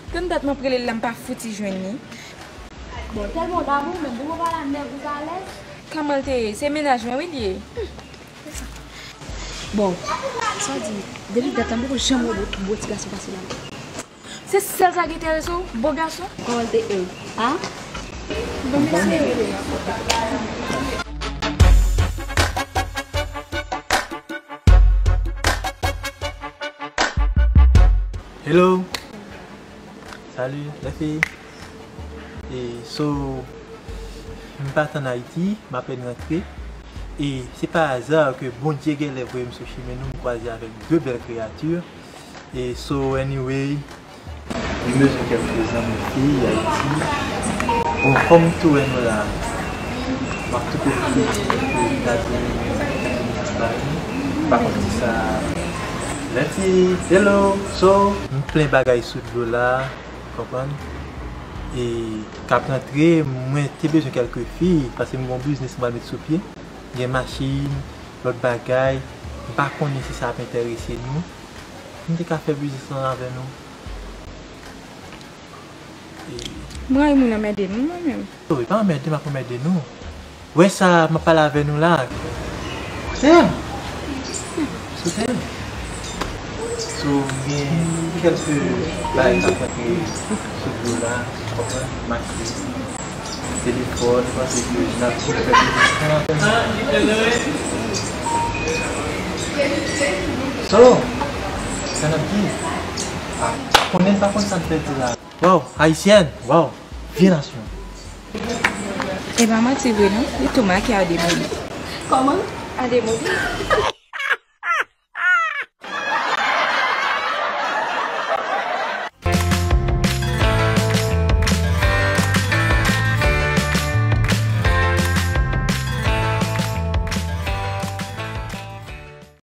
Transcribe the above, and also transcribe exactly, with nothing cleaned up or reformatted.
Tann dat m ap rele l la, m pa fouti jwenn li. Bon, tèlman w damou, men bon, mwen pa la nèg ou pa alèz. Kòman l te ye? Se mennaj mwen, wi, li ye. Bon, sa w di, depi dat la, m poko janm wè bo, bo ti gason pase la. Se sèl sa ki enterese w, bo gason? Kòman l te ye? A? Bon, mèsi. Hello. Salut, les filles. E so, m pa t ann Ayiti, m apèn rantre. E se pa aza ke Bondye genlè voye m sou chimen nou, m kwaze avèk de bèl kreyati. E so, anyway, m bezwen kèlke zanmi fi Ayiti. Bon, kòm tou wè nou la, m ap tou pwofite pou gade ti bagay. M pa konn ki sa. Mèsi. Hello. So, m plen bagay sou dlo la, konprann? E k ap rantre, mwen te bezwen kèlke fi, paske m gon biznis m pral met sou pye. Gen machin, lòt bagay. M pa konnen si sa ap enterese nou. M te ka fè biznis lan avè nou. E m rayi moun anmède m, mwen menm. Oh, e pa anmède m ap anmède nou. Wè sa m ap pale avè nou la. Kote m? Kote m? So, m gen kèlke bagay k ap rantre sou dlo la, w konprann? M achte telefòn, m panse ke n ap fè plis tan avè nou. So, sa n ap di? A, konnen n pa konn sa n pèdi la. Waw, ayisyèn, waw, vye nasyon. E pa manti vre non, li tou make a demoli. Kòman? A demoli.